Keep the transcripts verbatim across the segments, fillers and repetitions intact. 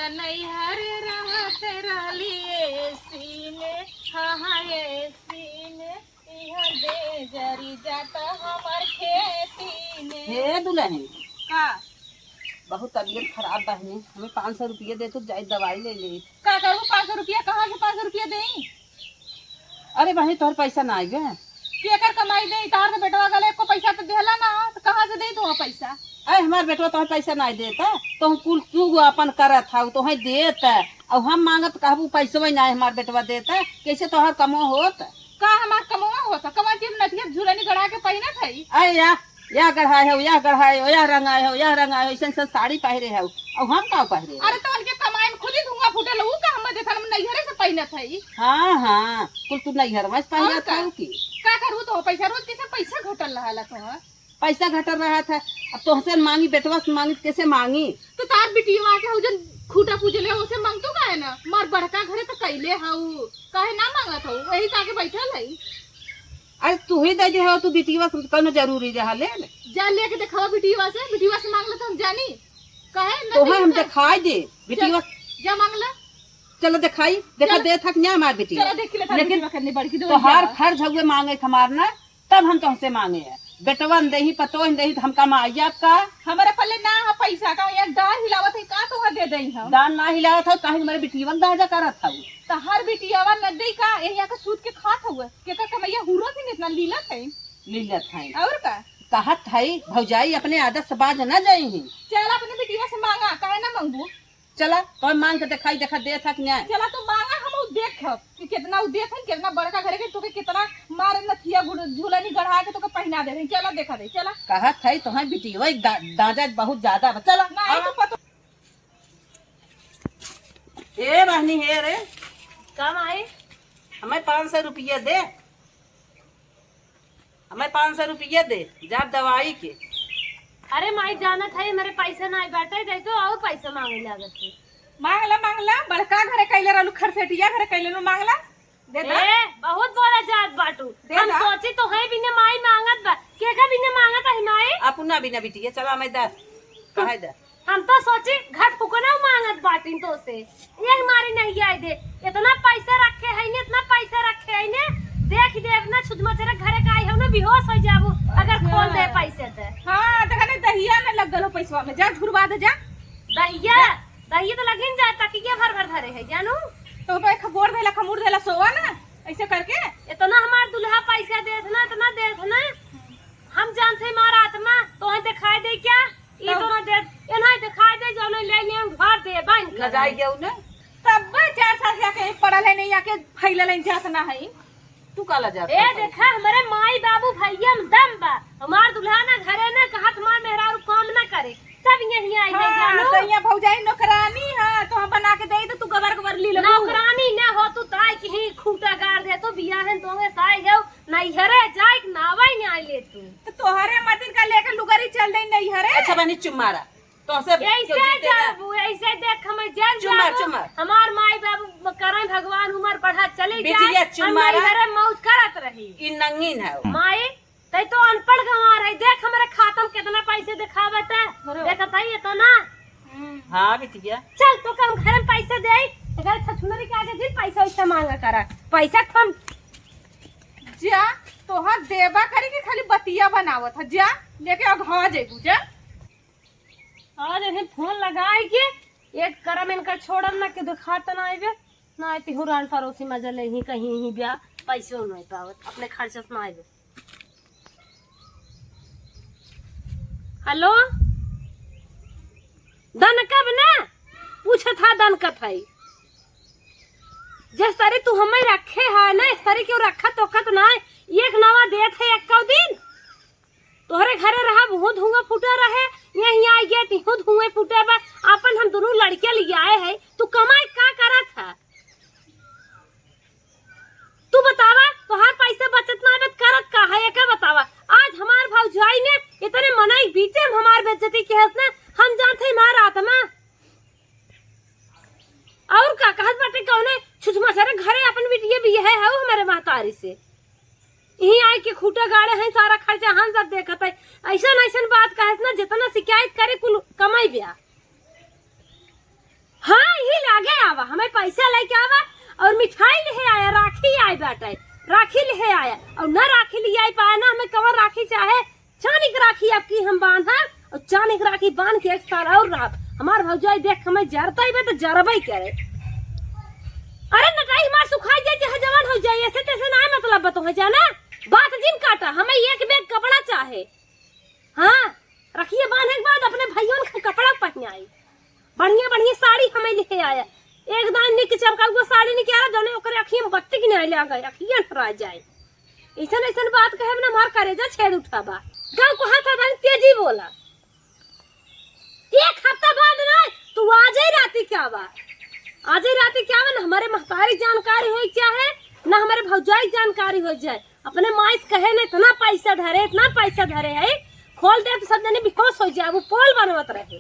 नैहर रहत रहली एसी में, हाँ, हाँ, एसी में, इहाँ दे जरी जाता हमार खेती में। हे दुलहिन। का? बहुत तबियत खराब बहिनी, हमें पाँच सौ रुपया दे तो जाई दवाई ले ले। का करू, पाँच सौ रुपया? कहाँ से पाँच सौ रुपया देई? अरे बहिनी, तोहर पैसा ना आइबे। केकर कमाई देई? तोहर तो बेटवा गले एको पैसा तो देहला ना, तो कहाँ से देई तोहर पैसा? अरे हमार बेटवा तोहर पैसा ना देता, तो कुल तू अपन करत हऊ, तोहे देता, और हम मांगत कहबू पैसवा ना हमार बेटवा देता, कैसे तोहर कमो होत? का हमार कमवा होता? कमवा चीज नथिया झुलनी गढ़ा के पहिनत हई। अरे या, या गढ़ाए हो, या गढ़ाए हो, या रंगाए हो, या रंगाए हो, ऐसन ऐसन साड़ी पहिरे हो, और हम का पहिरे हो? अरे तो उनके कमाई में खुद ही धुआं फूटल, ऊ का हम देखन हम नैहरे से पहिनत हई। हाँ, हाँ, कुल तू नैहर में और पहिनत का? हऊ की? का करू तो पैसा रोज कैसे पैसा घटल रहला तो? पैसा घटल रहत है, अब तोहसे मांगी, बेटवा से मांगी, तो कैसे मांगी? तो तार बिटिया के हऊ जन खूटा पूजले, ओसे मांगतू काहे ना? मार बड़का घरे तो कैले हऊ, काहे ना मांगत हऊ? वही ताके बैठल है। अरे तू ही दे दे हो, तू बिटिया से कौनो जरूरी रहा, ले ले। जा लेके देखावा बिटिया से, बिटिया से मांग ले तो हम जानी। काहे ना तो देई हम का? दिखाई दे, बिटिया जा, जा मांग ले। चलो दिखाई, देखा चल। दे थक ना हमार बिटिया। चलो देख ले, थारी लेकिन बिटिया करनी बड़की दो तोहार जा। खर्च हुए मांगे हमार ना, तब हम तोहसे मांगे हैं। बेटवन देही, पतोह देही, तो हम कमाई आपका? हमारे पल्ले ना है पैसा का, यार डार हिलावत है का, तोहर दे देई हम। डार ना हिलावत हो, काहे हमारे बिटिया दाजा करत हऊ? तो हर बिटियावा न दे का, यही आके सूत के खात हुए। केकर कमैया हुरो थी इतना लीलत है। लीलत है। और का? कहत है, भौजाई अपने आदत से बाज न जाई ही। चल अपने बिटिया से मांगा, काहे ना मांगबू? चला, तो मांग के दिखाई, देखा दे थक न्याय। चला तो मांगा, हम उ देखब कि कितना उ देत हन, कितना बड़का घरे के, तोके कितना मार नथिया गुड़-, झुलनी गढ़ा के तोके पहिना दे रही। चला देखा दे, चला। कहत है तोहे बिटिया दा-, दाजा बहुत ज्यादा बा। चला, ना, आवा। तो पतो ए बहनी, हे रे। का माई? हमें पाँच सौ रुपया दे। हमें पाँच सौ रुपया दे, जा दवाई के। अरे माई, जानत है, मेरे पैसा नाई बाटे, दे तो और पैसा मांगे लागत है। मांगला, मांगला, बड़का घरे कैले रहलू, खरसेटिया घरे कैले रहलू, मांगला, दे दे। ए, बहुत बोला जात बाटू। दे हम दा। सोची तो है बिना माई मांगत बा, के का बिना मांगत है माई? अपना बिना बिटिया, चला मैं दे, कहे दे। हम तो सोची घर फुकना मांगत बाटिन तो से, यही मारे नहीं आए दे। इतना पैसा रखे है ने, इतना पैसा रखे है ने, देख दे अपना छुदमचरे घरे का आई है ना, बेहोश हो जाबू अगर अच्छा। खोल दे पैसे ते। हाँ, देखा नहीं, दहिया में लग गलो पैसवा में, जा झुरवा दे जा। दहिया, दहिया तो लगिन जाता कि ये भर भर धरे है, जानू? तो बे एक गोड़ देला, खमूर देला, सोवा ना, ऐसे करके। इतना हमार दुल्हा पैसा देत ना, इतना देत ना, हम जानते हमारा आत्मा, तोहे दिखाई दे क्या? ई तो तो ना दे, एनाही दिखाई दे, जौन ले ले हम घर दे बन न जाई गयो ने। तब चार साल से आके पड़ल है, नहीं आके फैलल है, जात ना है। तू काला जात ए है? देखा, हमारे माई बाबू भैया में दम बा। हमार दुल्हा ना घरे ना कहत, हमार मेहरारू काम ना करे, तब यहीं आई नहीं हाँ, जानू। तो यहाँ भौजाई नौकरानी है, तो हम बना के दे दे, तू गबर गबर ली लगू। नौकरानी ना हो, तू ताई की ही खूटा गाड़ दे, तो बियाह है, तो हमें साई गयो, नैहरे जाए के नावा ही नहीं ले तू। तो तोहरे मतिन का लेके लुगरी चल दे नैहरे। अच्छा बनी चुप मारा। तोहसे ऐसे क्यों जीते ना? जाबू, ऐसे देख हमें जेल चुप मार, जाबू। चुप मार। हमार माई बाबू करम भगवान उमर बढ़ा चले बिटिया जाए। चुप हम मारा। नैहरे मौज करत रही। ई नंगीन है। माई, तै तो अनपढ़ गंवार है। देख हमरे खाता में कितना पैसे दिखावत है। अरे। देखत है इतना। हम्म। हाँ बिटिया। चल तो हम घर में पैसे दे आई। अगर छछुनरी के आगे दिन पैसा वैसा मांगा करा। पैसा कम। जा, तोहर देबा करी के खाली बतिया बनावत है। जा, लेके अघा जेबू, जा। आज इन्हें फोन लगाई के एक करम इनका छोड़ब ना कि दिखात ना आइबे, ना आइती हुरान पड़ोसी मजा ले ही कहीं ही ब्या, पैसो नहीं पावत, अपने खर्चा से ना आइबे। हेलो, दनकब ना? पूछत हा दनकत है। जिस तरह तू हमें रखे है ना, इस तरह क्यों रखत ओकत ना है? एक नवा देत है एक्को दिन। तोहरे घरे रहा, वहूँ धुआं फूटे रहे, यहीं आई गए, तिहूँ धुएं फूटे बा। आपन हम दुनू लड़के ले आए है, तू कमाई का करत है? तू बतावा, तोहार पैसा बचत ना बत करत का है, एका बतावा। आज हमार भौजाई ने इतने मनई के बीचे में हमार बेइज्जती के हंस ना, हम जानते हैं मार आत्मा। और का कहत बाटे, कौने छुछमाछरे घरे अपन बिटिया बियाहे हऊ हमरे महतारी से। यहीं आए के खूटा गाड़े हैं, सारा खर्चा हम सब देखत है। ऐसन ऐसन बात कहेस ना, जितना शिकायत करे कुल कमाई ब्या। हाँ, पैसा लेके आवा और मिठाई लिहे आया, राखी आई बाटे, राखी लिहे आया। और ना राखी लिहे आई पाए ना, हमें कवन राखी चाहे, चानी के राखी आपकी हम बांधा और चानी के राखी बांध के एक साल और रहब। हमार भौजाई देख के हमें जरता ही बे तो जरबे करे। अरे नटाई हमार सुखाई जाए चाहे जवान हो जाए, ऐसे तैसे ना मतलब बतो है जाना। बात जिन काटा, हमें एक बैग कपड़ा चाहे। हाँ, रखिए बांधे के बाद अपने भइयों के कपड़ा पहनाई। बढ़िया बढ़िया साड़ी हमें लिहे आया। एक दान निक चमका हुआ साड़ी निकाला, जौने ओकरे अखिए में बत्ती की नहीं लगा, अखिए ठरा जाए। ऐसन ऐसन बात कहे में ना हमार करेजा छेद उठा बा। गाँव को हाथ हटाने तेजी बोला। एक हफ्ता बाद ना, तू आज ही राती क्या बा, आज ही राती क्या बा, ना हमारे महतारी जानकारी होई क्या है, ना हमारे भौजाई जानकारी हो जाए। अपने माई से कहे ना, इतना पैसा धरे, इतना पैसा धरे है, खोल दे तो सब जने बेहोश हो जाए। वो पोल बनवत रहे।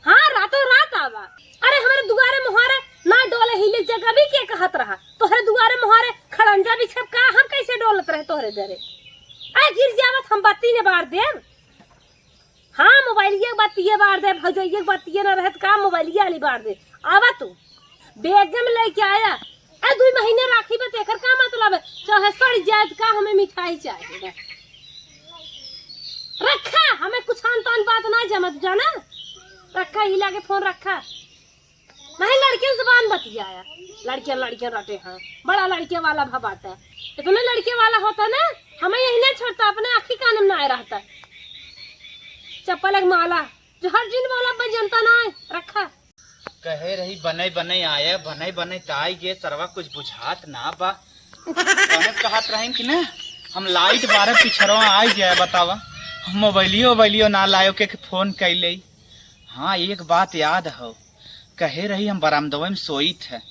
हाँ, रातों रात आवा। अरे हमारे दुआरे मुहारे ना डोले हिले जगह भी के कहत रहा, तोहरे दुआरे मुहारे खड़ंजा बिछब का, हम कैसे डोलत रहे तोहरे डरे? अरे गिर जावत हम बत्ती ने बार देब। हाँ, मोबाइलिया के बत्तिये बार दे, भौजैया के बत्तिये ना रहे त का मोबाइलिया वाली बार दे। आवा तू, बेगे में लेके आया। ए, दुई महीने राखी बा, तेकर का मतलब है? चाहे सड़ जाए त का, हमें मिठाई चाहिए। रखा, हमें कुछ आन तान बात ना जमत, जाना? रखा, हिला के फोन रखा। नहीं, लड़कियन से बान बतियाया। लड़कियां, लड़कियां रटे हैं, बड़ा लड़के वाला भा बात है। इतने लड़के वाला होता ना, हमें यही नहीं छोड़ता, अपने आँखी कान में ना आए रहता। चप्पल एक माला, जो हर जिन वाला बन जनता ना है, रखा। कहे रही, "बने बने आया, बने बने त आई गे, सरवा कुछ बुझात ना बा।" कहे कहत रहीन कि ना, हम लाइट बारे पिछरवा आई जाए, बतावा, हम मोबाइलियो, मोबाइलियो ना लायो के, के फोन कैले। हाँ, एक बात याद हौ, कहे रही हम बरामदवे में सोइत है,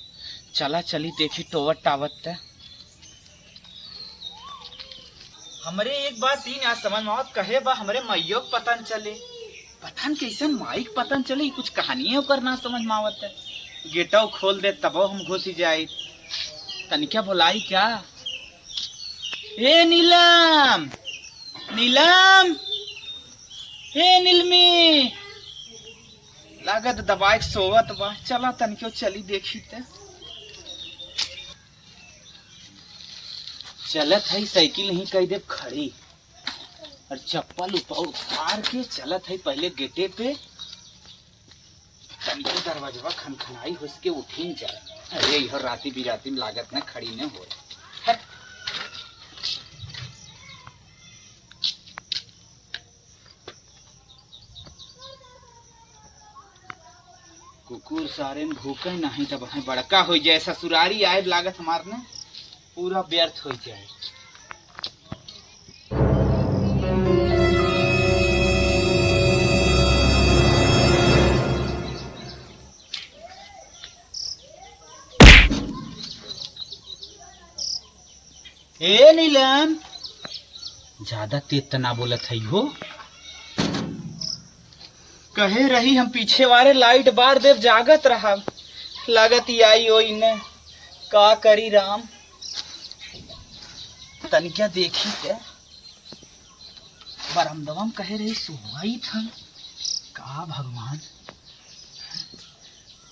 चला चली देखी टोवत टावत त। हमरे एक बात ई ना समझ में आवत, कहे बा हमरे माइयो के पता न चले, पता न कैसन माई के पता न चले, ई कुछ कहानिये ओकर ना समझ में आवत है। गेटो खोल दे तबो हम घुसी जाई, तनिका बोलाई क्या? ए नीलम, नीलम, ए नीलमी, लागत दबाए के सोवत बा। चला तनिको चली देखी त। चलत है साइकिल ही कई देब खड़ी और चप्पल उपा उतार के चलत है पहले गेटे पे। तनिको दरवाजवा खनखनाई होस के उठिन जाए। अरे इहो राती बिराती में लागत न खड़ी न होए। हट। कुकुर सारे में भूखे नहीं तब है बड़का हो जाए। ससुरारी आए लागत हमार न पूरा व्यर्थ हो जाए। ए नीलम, ज्यादा तेज त ना बोलत हई हो। कहे रही हम पीछे वारे लाइट बार देव, जागत रहा। लागत ई आई ओई न, का करी राम। तनिका देखी के बरमदवा में कहे रही सुहाई था। का भगवान,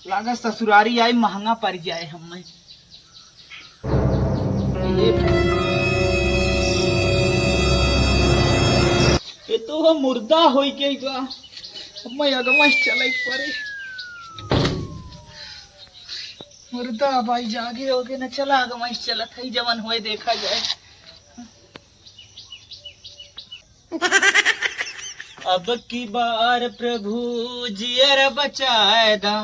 लागत ससुरारी आई महंगा पड़ जाए हमें। ये, ये तो वो मुर्दा होई के बा। हमें अगवा से चले के पड़े। मुर्दा भाई जागे होगे न, चला अगवा से चलत है, जवन होए देखा जाए। अब की बार प्रभु जियर बचाए दा,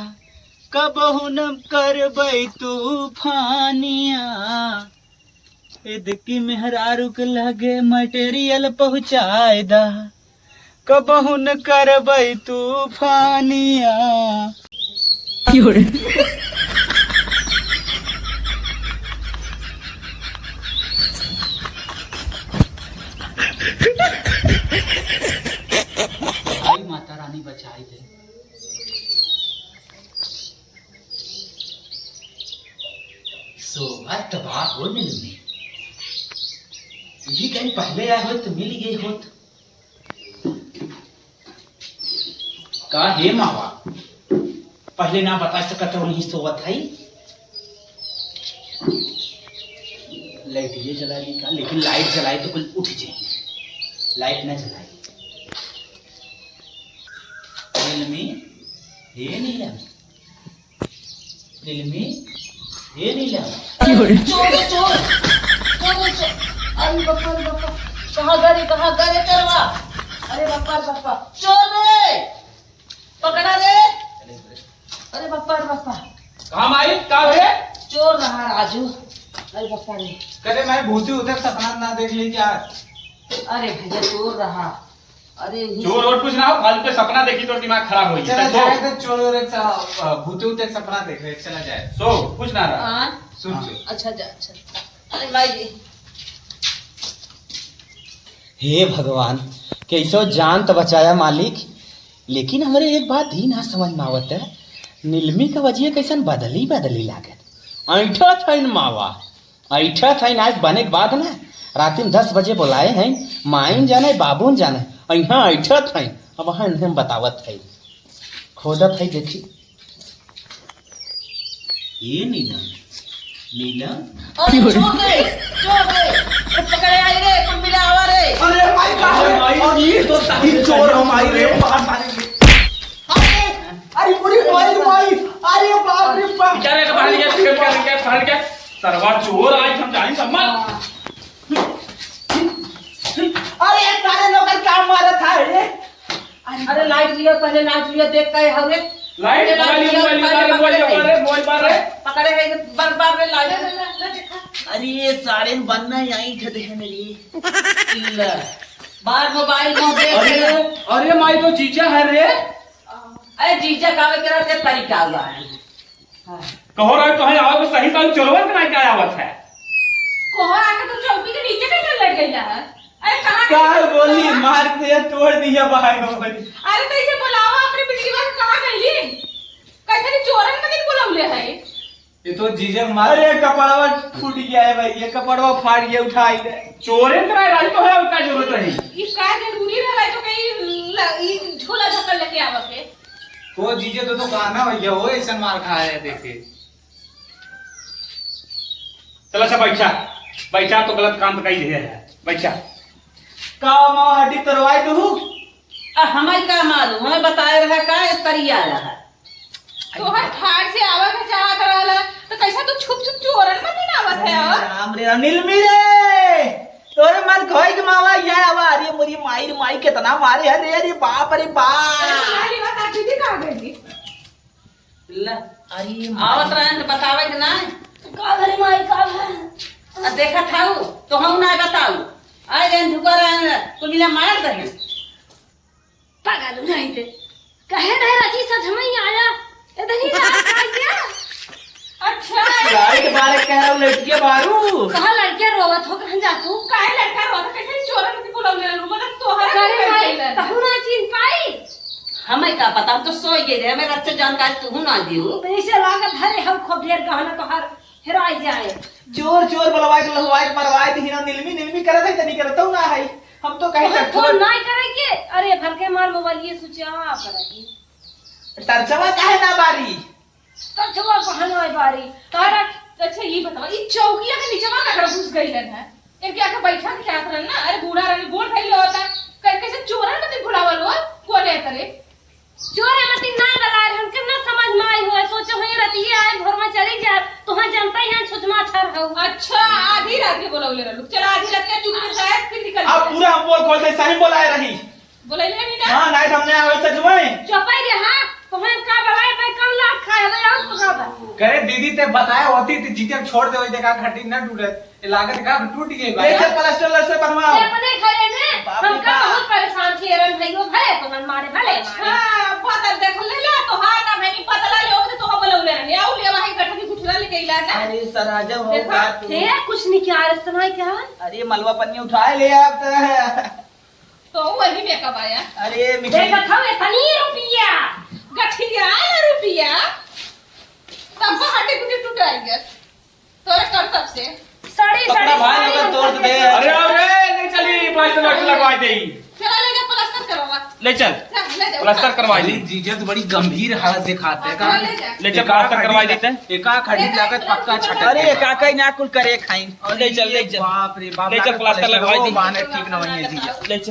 कबहु न करबै तूफानिया। इद की मेहरारू के लगे मटेरियल पहुँचाए दा, कबहु न करबै तूफानिया। आई माता रानी बचाई दे। सोवत बा हो नीलमी। यही कहीं पहले आए होत तो मिल गई होत। का हे मावा, पहले ना बता सकत रहो, नहीं सोवत है। लाइट ये जला ली का, लेकिन लाइट जलाई तो कुल उठ जाए। लाइट ना जलाई। नीलमी, हे नीलम, नीलमी, हे नीलम। चोर, चोर, चोर, चोर। अरे बापा, अरे बापा, कहाँ गए, कहाँ गए चोरवा? अरे बापा, अरे बापा, चोर रे, पकड़ा रे। अरे बापा, अरे बापा। कहाँ माई? का भे? चोर रहा राजू। अरे बापा रे। करे माई, भूती उतर सपना ना देख ली क्या? अरे भैया, चोर रहा। अरे ये चोर और कुछ ना हो, फालतू के सपना देखी तो दिमाग खराब हो चला जाए। जाए तो चोर और एक सा-, अ, भूते उते सपना देख रहे, चला जाए। सो, कुछ ना रहा। हाँ। सुन, हाँ। सुन। अच्छा, जा, अच्छा। अरे माई जी। हे भगवान, कैसो जान त बचाया मालिक, लेकिन हमरे एक बात ही ना समझ में आवत है, नीलमी का वजिया कैसन बदली बदली लागत, ऐंठत हइन मावा, ऐंठत हइन। आज बने के बाद ना, राती में दस बजे बोलाए हइन, माइन जाने, बाबून जाने, अइहाँ ऐंठत हइन। अब हाँ, इन्हें हम बतावत है, खोदत है, देखी। ए नीलम, नीलम। अरे चोर रे, चोर रे, अरे पकड़े आई रे, कुल मिला आवा रे। अरे माई, का अरे है? माई, अरे ये तो सही चोर हो माई रे, मार मारेंगे। अरे, अरे पूरी माई, माई, अरे बाप रे बाप। बेचारे के बाहर निकल, निकल, निकल, निकल, बाहर निकल। सरवा चोर, आज हम जानी सम्मान। अरे सारे लोग का मारा था ये। अरे लाइट लिया, पहले लाइट लिया, देख का है रे। लाइट, पहले लाइट मोबाइल, लिया, मोबाइल, पहले मोबाइल, पकड़े मोबाइल, है। मोबाइल, मोबाइल, मोबाइल। पकड़े है, बार, बार में लाइट। अरे ये सारे बंद ना, यहीं थे देखे मेरी। इल्ला। बार मोबाइल में देख अरे, के। अरे माई तो जीजा है रे। अरे जीजा का आवे के रहते तरीका हुआ है। हाँ। कहो रहे तो है, आवे तो सही साल चोरवन के नाई का आवत है। कोहर आके तो चौकी के नीचे कैसे लग गई है? अरे कहाँ गई? काहे बोली, हाँ? मार के तोड़ दिया भाई हो भाई। अरे तो इसे बुलावा अपने बिटिया को, कहाँ गई? कैसे नहीं चोरन के दिन बुलौले है? ये तो जीजा मार। अरे कपड़वा फूट गया है भाई, ये कपड़वा फाड़ के उठाई दे। चोरे कराए रही तो है, और का जरूरत रही? ये का जरूरी रहा तो कहीं ल-, ये झोला झपड़ लेके आवा के? तो जीजे तो, तो काना भैया हो, ऐसन मार खाए है, देखे। चला अच्छा बैठा, बैठा तो गलत काम तो कही है, बैठा। का माँ हड्डी तोड़वाई दू? आ, हमें का मालूम, हमें बताए रहा का, इस तरिया रहा। तोहर ठाट से आवे के चाहत रहल, तो कैसा तू छुप छुप चोरन में दिन आवत है, और? राम रे राम, नीलमी रे, तोरे मन खोई के मावा यहाँ आवा। अरे मोरी माई रे माई, कितना मारे है रे, अरे बाप रे बाप। अरे तुम्हारी बात आप दीदी कहाँ गई? ला, अरे माई। आवत रहे तो बतावे के ना। का भरे माई, का भरे? आ देखा था वो, तो हम ना बताऊ। आ गए धुकर रहे, कुल मिला मार दे। पागल हो जाई थे। कहे रहे राजी सजमई आया, इतनी रात आ गया। अच्छा। लाइट बारे कह रहा हूँ, लड़किया बारू। कहाँ लड़किया रोवत हो, कहाँ जा तू? काहे लड़का रोवत हो? कैसे चोरन की बुलौले रहू? मतलब तोहरा करे के भाई, कैसे? तहू ना चिन पाई। हमें का पता, हम तो सोई गए रहे, हमें रच्चा जान का तू ना दियो। तो इसे लागत हरे हम खूब ढेर गहना तोहार हेराई जाए। चोर, चोर बोलवाए के, लहुआए के, मरवाए के, हिना निलमी, निलमी करत है, तनी करतौ ना है। हम तो कहीं तोहर तक फोन नाई करे के? अरे, भर के मार मोबाइल ये switch off रही। टर्चवा काहे ना बारी? टर्चवा कहाँ ना बारी? तारा, अच्छा, ये बतावा, ई चौकिया के नीचवा का कर घुस गई है? इनके आके बैठा के क्या करन ना? अरे, बूढ़ा रहन, गोड़ धइल होता। कै-, कैसे चोरन मत बुलावल हो? कोने करे? चोरे मतिन ना बलाए, हमके ना समझ में आई हुआ। सोचो हुई रतिये आए, भोर में चली जाए, तोहां जनता ही हम सुजमा छर हऊ। अच्छा, आधी रात के बोलौले रहलू। चला, आधी रात के चुपके से आए, फिर निकल अब जाए। पूरा हम पोल खोल दे, सही बोलाए रही। बोलैले रही ना? हाँ, नाइट हमने आवे सच में। चुपे रे, हाँ, तोहन का बलाए, मैं कम लात खाए, हमें और पका बा। करे दीदी ते बताए होती, ते जीते छोड़ दे, वही देखा खटी न टूटे। ये लागत का टूट गई बा। ले चल प्लास्टर व्लास्टर बनवाओ। ये अपने घरे में बाप रे हमका बाप। बहुत परेशान किए रहन भइयो, भले तो मन मारे, भले अच्छा, मारे। पता देख ले ला, तोहार ना भइनी, पतला ले ओकरे तोहा बोलौले रहनी। आउ ले वही गठरी गुठरा लेके इला ना। अरे सराजा हो देखा, बात। हे, कुछ नहीं क्या, इस तरह क्या? अरे मलवा पन्नी उठाए ले आप तो। तो वही में कब आया? अरे मिठाई। देखा था, इतनी रुपया। गठिया ना रुपया। तब हटे कुटी टूट आई गया। तोरे करतब से। साड़ी, कपड़ा साड़ी, भाई साड़ी लोग हम तोड़ करते दे। हैं। अरे, अरे, नहीं चली, प्लास्टर व्लास्टर लगवा दे। चला, ले जा, प्लास्टर करवा। ले चल। जा, ले प्लास्टर करवाई दी। जीजा तो बड़ी गंभीर हालत दिखाते हैं। ले चल, प्लास्टर करवाई देते हैं। एका खड़ी लागत पक्का छटक अरे, गया। एका कहीं ना कुल करे खाई। ले चल, ले चल। बाप रे बाप, ले चल, लागत प्लास्टर प्लास्टर लगवाई हो, दी। बाने ठीक ना होइए जीजा। ले चल।